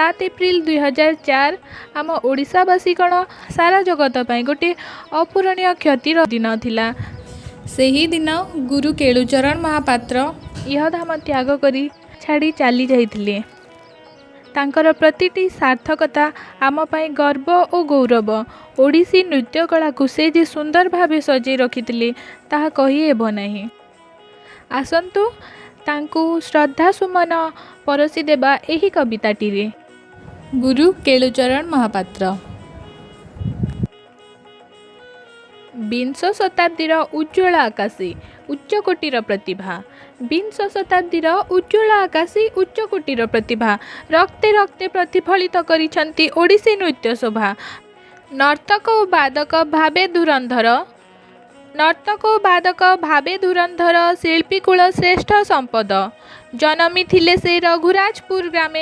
7 April 2004 ଆମ ଓଡ଼ିଶାବାସୀ କ'ଣ, ସାରା ଜଗତ ପାଇଁ ଗୋଟିଏ ଅପୂରଣୀୟ କ୍ଷତିର ଦିନ ଥିଲା। ସେହିଦିନ ଗୁରୁ କେଳୁଚରଣ ମହାପାତ୍ର ଇହଧାମ ତ୍ୟାଗ କରି ଛାଡ଼ି ଚାଲି ଯାଇଥିଲେ। ତାଙ୍କର ପ୍ରତିଟି ସାର୍ଥକତା ଆମ ପାଇଁ ଗର୍ବ ଓ ଗୌରବ। ଓଡ଼ିଶୀ ନୃତ୍ୟକଳାକୁ ସେ ଯେ ସୁନ୍ଦର ଭାବେ ସଜେଇ ରଖିଥିଲେ, ତାହା କହିହେବ ନାହିଁ। ଆସନ୍ତୁ, ତାଙ୍କୁ ଶ୍ରଦ୍ଧା ସୁମନ ପରସି ଦେବା ଏହି କବିତାଟିରେ। ଗୁରୁ କେଳୁଚରଣ ମହାପାତ୍ର। ବିଂଶ ଶତାବ୍ଦୀର ଉଜ୍ଜ୍ୱଳ ଆକାଶୀ, ଉଚ୍ଚକୋଟୀର ପ୍ରତିଭା। ବିଂଶ ଶତାବ୍ଦୀର ଉଜ୍ଜ୍ୱଳ ଆକାଶୀ, ଉଚ୍ଚକୋଟୀର ପ୍ରତିଭା, ରକ୍ତେ ରକ୍ତେ ପ୍ରତିଫଳିତ କରିଛନ୍ତି ଓଡ଼ିଶୀ ନୃତ୍ୟ ଶୋଭା। ନର୍ତ୍ତକ ଓ ବାଦକ ଭାବେ ଧୁରନ୍ଧର, ନର୍ତ୍ତକ ଓ ବାଦକ ଭାବେ ଧୁରନ୍ଧର, ଶିଳ୍ପୀକୁଳ ଶ୍ରେଷ୍ଠ ସମ୍ପଦ। ଜନମିଥିଲେ ସେ ରଘୁରାଜପୁର ଗ୍ରାମେ।